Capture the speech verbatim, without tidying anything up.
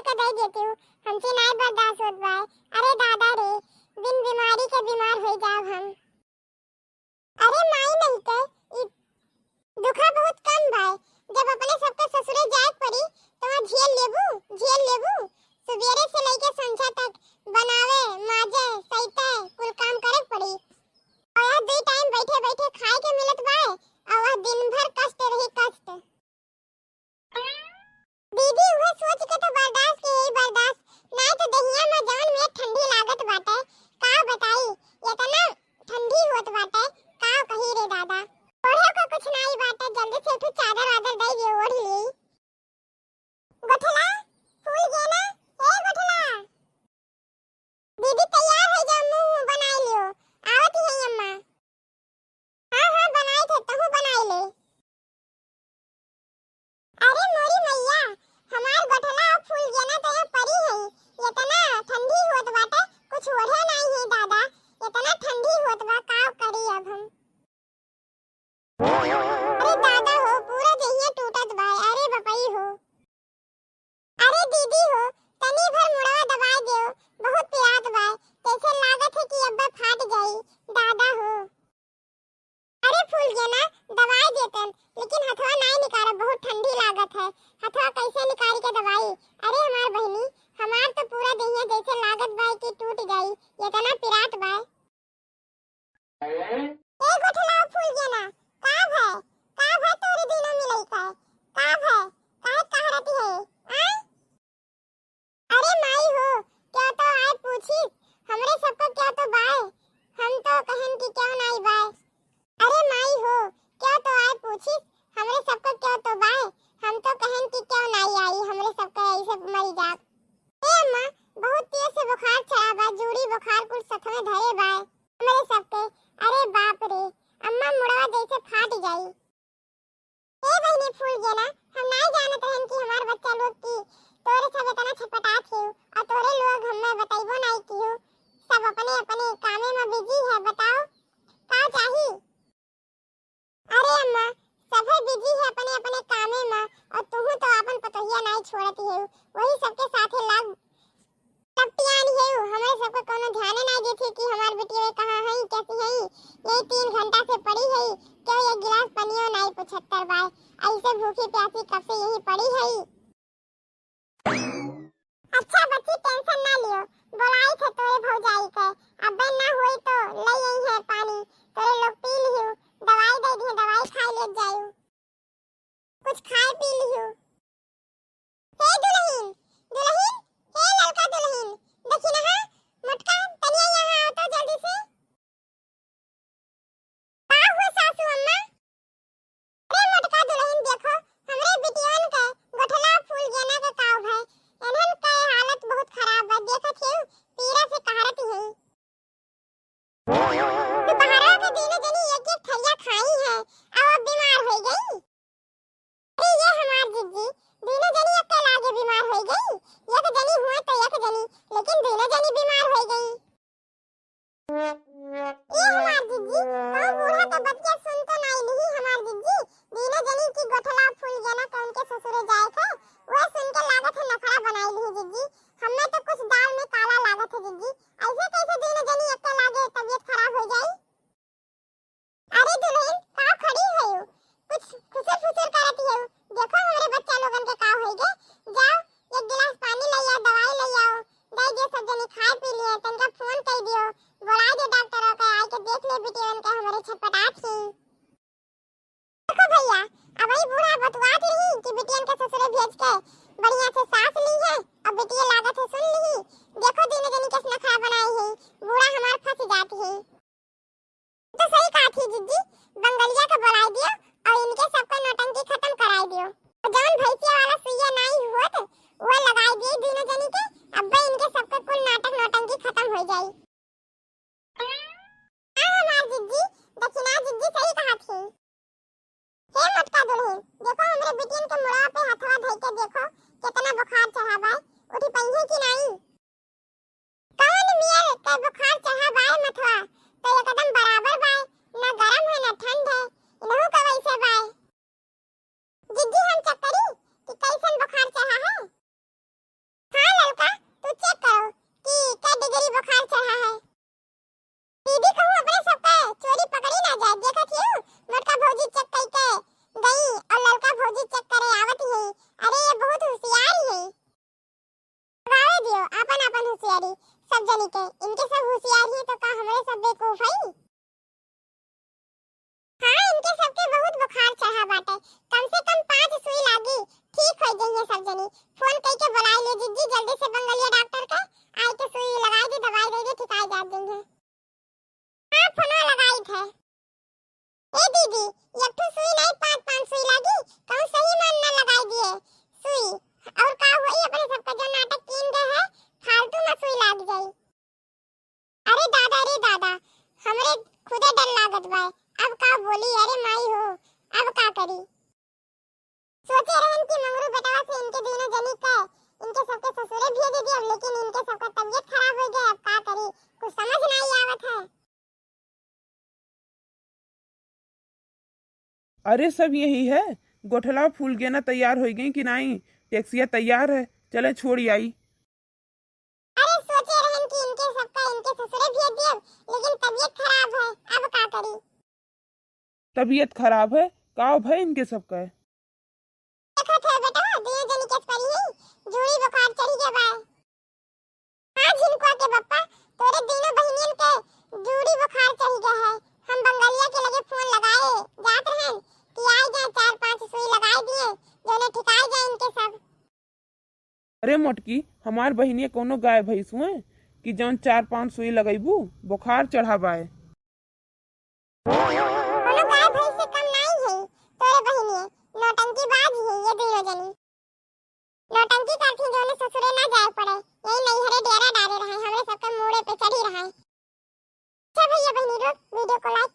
के दे देती हूँ, हमसे नाई बर्दाश्त होत बाय। अरे दादा रे, बिन बीमारी के बीमार हो जाब हम। अरे माई नहीं के, ई दुखा बहुत कम बाय। जब अपने सबके ससुरे जाए के पड़ी, तो वहाँ झेल लेबू, झेल लेबू। सुबेरे से लेके संझा तक बनावे, माजे, सैते, कुल काम करे के पड़ी। और यह दो टाइम बैठे बैठे खाए के मिलत बाय, और वह दिन भर कष्ट रही, कष्ट। दीदी, उहे सोच के तो बर्दाश्त के यही बर्दाश्त, नाई तो दहिया में जवन में ठंडी लागत बाटे, का बताई, इतना ठंडी होत बाटे, का कही रे दादा। ओढ़े को कुछ नाई बाटे, जल्दी से उठू, चादर वादर दे दियो, ओढ़ ली। गोठला, फूल गेना, ए गोठला। दीदी तैयार हो जा, मुंह बनाई लियो, आवत ही है अम्मा। हाँ, हाँ, बनाई थे, तहू बनाई ले। अरे मोरी मैया, हमार गोठला और फूल गेना तो यहाँ परी है, इतना ठंडी होत बाटे, कुछ ओढ़े नाई है दादा, इतना ठंडी होत बा, का करी अब हम। अरे दादा हो, पूरा देहिया टूटत बा, अरे बपई हो। अरे दीदी हो, तनी भर मुड़वा दबाए देओ, बहुत पिरात बाय, जैसे लागत है कि अब्बे फाट जाई, दादा हो। अरे फूल गेना, दबाए देतन, लेकिन हथवा नाई निकालब, बहुत ठंडी लागत है, हथवा कैसे निकाल के दबाई? अरे हमार बहिनी, हमार तो पूरा देहिया जैसे लागत बाय कि टूट जाई, इतना पिरात बाय। ए गोठला फूल गेना, का भय? का भय तोरे दिनों में लइका है? का भय? काहे कहरती है? आय? अरे माई हो, क्या तो आय पूछी? हमरे सबको क्या तो बाय? हम तो कहन कि क्यों नाई बाय? अरे माई हो, क्या तो आय पूछी? हमरे सबको क्या तो बाय? हम तो कहन कि क्यों नाई आई? हमरे सबको ऐसे मरी जाब। ए अम्मा, बहुत तेज से बुखार चढ़ा बा, जूड़ी बुखार कुल सथवे धरे बाय हमरे सबके। अरे बाप रे, अम्मा मुड़वा जैसे फाट जाई। ए बहिनी फूल गेना, हम नाई जानत रहन कि हमार बच्चा लोग की तोरे सब इतना छटपटात हियो और तोरे लोग हमें बतैबो नाई कियो। सब अपने अपने कामे में बिजी है, बताओ का चाही? अरे अम्मा, सभे बिजी है अपने अपने कामे में, और तुहू तो आपन पतोहिया नाई छोड़त है, वही सबके साथे लाग लपटियान है। हमरे सबके कोनो ध्याने नाई देती कि हमार बिटिया कहाँ है, कैसी है। यही तीन घंटा से पड़ी है, क्यों एक गिलास पनियो नाई पुछत्तर बाय, ऐसे भूखी प्यासी कब से यही पड़ी है। अच्छा बच्ची, टेंशन ना लियो, बोलाई थे तोरे भौजाई के, अबे ना होई तो ले आई है पानी, तोरे लोग पी लियो, दवाई दे दिए, दवाई खाई ले जायू, कुछ खाए पी लियो। हे दुल्हन, दुल्हन, हे ललका दुल्हन, देखी ना, मोटका, तनिया यहाँ आओ तो जल्दी से। का हुआ सासू अम्मा? अरे मोटका दुल्हन देखो, हमरे बिटियन के गोठला फूल गेना के काव है। इन्हन के हालत बहुत खराब बा, देखत हियो, पीड़ा से कहरत ही। दोपहरा के तीनों जनी एक एक थरिया खाई है, अब बीमार हो गई। अरे ये हमार जिज्जी, तीनों जनी एक लागे बीमार हो गई। एक जनी हुआ तो एक जनी, लेकिन तीनों जनी बीमार हो गई। ए हमार जिज्जी, कहूँ बूढ़ा के बतिया सुन तो नाई लिही हमार जिज्जी। तीनों जनी की गोठला फूल गेना के उनके ससुरे जाए थे, वह सुन के लागत है नखरा बनाई लिही जिज्जी। हमें तो कुछ दाल में काला लागत है जिज्जी। ऐसे कैसे तीनों जनी एक लागे तबीयत खराब हो जाई? अरे दुल्हन, का खड़ी है यू? कुछ खुसर फुसर करत है यू। देखो हमरे बच्चा लोगन के का होई गे। जाओ, एक गिलास पानी ले आओ, दवाई ले आओ, दे दियो सब जनी खाए पी लिए, तनका फोन कर दियो, बुला दियो डॉक्टर के, आए के देख ले बिटियन के हमरे छटपटात ही। देखो भैया, अब वही बूढ़ा बतुआत रही कि बिटियन के ससुरे भेज के बढ़िया से सांस ली है, अब बिटिया लागत है सुन ली। देखो तीनों जनी कैसे नखरा बनाई है, बूढ़ा हमार फंस जात है। तो सही कहा थी जिज्जी, बंगलिया के बुलाई दियो और इनके सबका नौटंकी खत्म कराई दियो। और जौन भैंसिया वाला सुइया नाई होत, वो लगाई दिए दोनों जनी के, अब्बे इनके सबके कुल नाटक नौटंकी खत्म हो जाई। हाँ हमार जिज्जी, दक्षिणा जिज्जी सही कहा थी। हे मोटका दुल्हन, देखो हमरे बिटियन के मुड़वा पे हथवा धई के देखो, कितना बुखार चढ़ा बा, उठी पइहे कि नाई? कौन मियर के बुखार चढ़ा बाय मथवा, तो एकदम बराबर बाय, ना गरम है ना ठंड है, इनहू का वैसे बाय। जिज्जी हम चेक करी कि कैसन बुखार चढ़ा है। सोचे रहन कि मंगरू बेटवा से इनके दुनो जनी के, इनके सबके ससुरे भेज दियब, लेकिन इनके सबका तबीयत खराब हो गया। अब का करी, कुछ समझ नहीं आवत है। अरे, सब यही है। गोठला फूल गेना तैयार हो गई कि नहीं? टैक्सिया तैयार है, चले छोड़ी आई। अरे, सोचे रहन कि इनके सबका इनके ससुरे भेज दियब, लेकिन तबीयत खराब है, अब का करी? तबीयत खराब है? का भय इनके सबका? देखत है बेटा, दुनो जनी के परी ही जूड़ी बुखार चढ़ी गया बा। हाँ झिनकुआ के बप्पा, तोरे दुनो बहिनियन के जूड़ी बुखार चढ़ी गया है। हम बंगलिया के लगे फोन लगाए जात रहन कि आइ जाए, चार पांच सुई लगाए दिए, जौने ठिकाई जाए इनके सब। अरे मोटकी, हमार बहिनिया कौनो गाय भैंस हुए कि जौन चार पांच सुई लगैबू, बुखार चढ़ा बाय। कोनो गाय भैंस से कम नाई है तोरे बहिनिया, नौटंकीबाज है ये दुनो जनी। नौटंकी करती जौने ससुरे ना जाए पड़े, यही नैहरे डेरा डारे रहे, हमरे सबके मूड़े पे चढ़ी रहे। अच्छा भैया बहिनी लोग, वीडियो को like